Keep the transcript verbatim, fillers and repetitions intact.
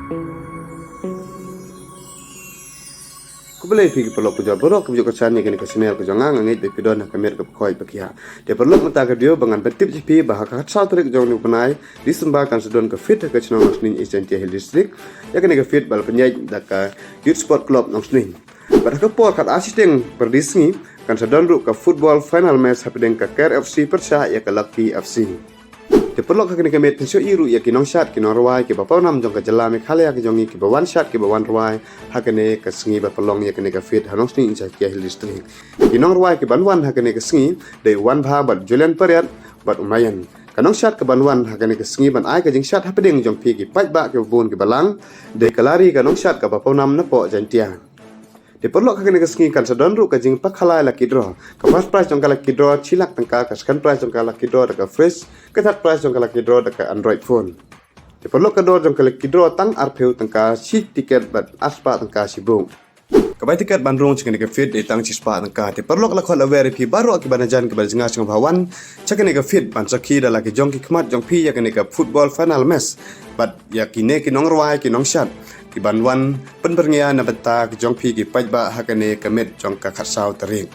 Khublei phi ki paralok pujor baroh kiba ju kyrshan ïa kane ka channel ka jong nga, nga ngeit ba phi don ha ka met kaba khoi ba khiah. Te paralok, mynta ka video ba ngan pyntip ïa phi ba ha ka khatsaw tarik jong une u bnai December kan sa don ka fete ha ka shnong Nongstoiñ East Jaintia Hills District. Ïa kane ka fete ba la pynïaid da ka Youth Sport Club Nongstoiñ. Bad ha ka por khatar shiteng pyrdi sngi kan sa don ruh ka football final match hapdeng ka Ker F C pyrshah ïa ka Lucky F C. Te paralok, ha kane ka met phin shu ïohi ruh ïa ki nongshad ki nongrwai kiba pawnam jong ka jylla Meghalaya ka jong ngi kiba wan shad kiba wan rwai ha kane ka sngi ba pynlong ïa kane ka fete ha Nongstoiñ East Jaintia Hills District. Te ki nongrwai kiban wan ha kane ka sngi dei u Wanbha bad Julian Pariat bad u Mayan. Ka nongshad kaban wan ha kane ka sngi ban ai ka jingshad hapdeng jong phi ki paidbah kiba bun kiba lang dei ka lari ka nongshad kaba pawnam napoh Jaintia. Te paralok, ha kane ka sngi kan sa don ruh ka jingpakhalai lucky draw. Ka first prize jong ka lucky draw shi lak tyngka, ka second prize jong ka lucky draw da ka fridge, ka third prize jong ka lucky draw da ka Android phone. Te paralok, ka dor jong ka lucky draw tang arphew tyngka shi tiket bad arspah tyngka shi buk. Ka bai tiket ban rung sha kane ka fete dei tang shispah tyngka. Te paralok, la khot la wer ïa phi baroh kiba na jan kiba na jngai sngewbha wan sha kane ka fete ban sakhi da la ki jong ki khmat jong phi ïa kane ka football final match. Bad ïa kine ki nongrwai ki nongshad kiban wan pynbyrngia na bynta ki jong phi ki paidbah ha kane ka met jong ka khatsaw tarik.